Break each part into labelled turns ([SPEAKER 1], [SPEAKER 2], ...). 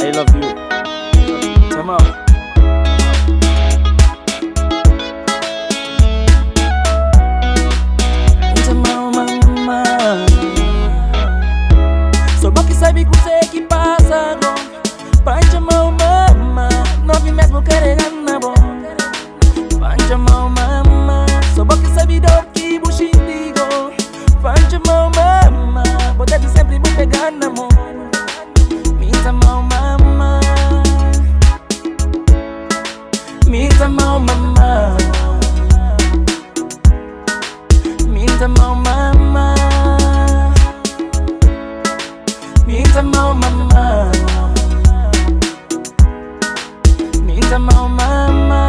[SPEAKER 1] I love you. Tama. Tama, mama. Só bo ki sabe kuzê ki pasa go. Pa N txoma-u mama, 9 mês bu karega na bo. Pa N txoma-u mama, só bo ki sabe dor ki bu xinti go. Pa N txoma-u mama, bo debe senpri bu pega na mon. Mi ta ama-u mama, mi ta ama-u mama, mi ta ama-u mama, mi ta ama-u mama, mi ta ama-u mama.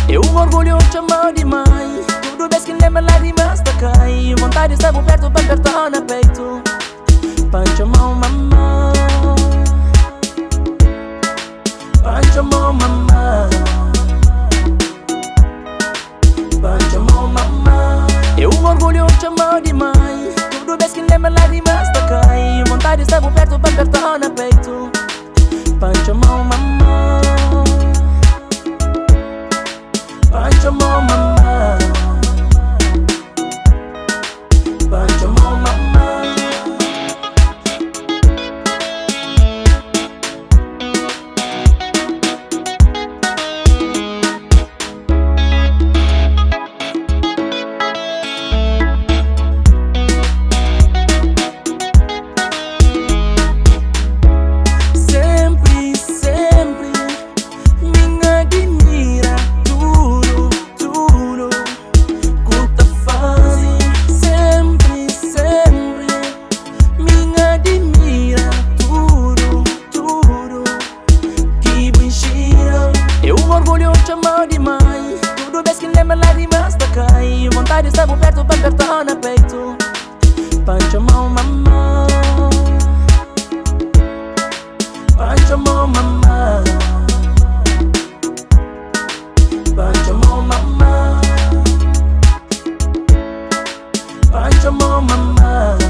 [SPEAKER 1] É un orgulhu txoma-u di mai. Tudu bes ki N lenbra lágrimas ta kai. Vontadi sta bu pertu pa N perta-u na peitu. Pa N txoma-u mama. Pa N txoma-u mama. Pa N txoma-u mama. É un orgulhu txoma-u di mai. Tudu bes ki N lenbra lágrimas ta kai. Vontadi sta bu pertu pa N perta-u na peitu. Pa N txoma-u mama. Pa N txoma-u mama. Pa N txoma-u mama. Senpri, senpri mi N adimira tudu, tudu ku ta faze. Senpri, senpri mi N adimira tudu, tudu ki bu inxina. É un orgulhu txoma-u di mai. Tudu bes ki N lenbra lágrimas ta kai. Vontadi sta bu pertu pa N perta-u na peitu. Pa N txoma-u mama. Pa N txoma-u mama. Pa N txoma-u mama. Pa N txoma-u mama.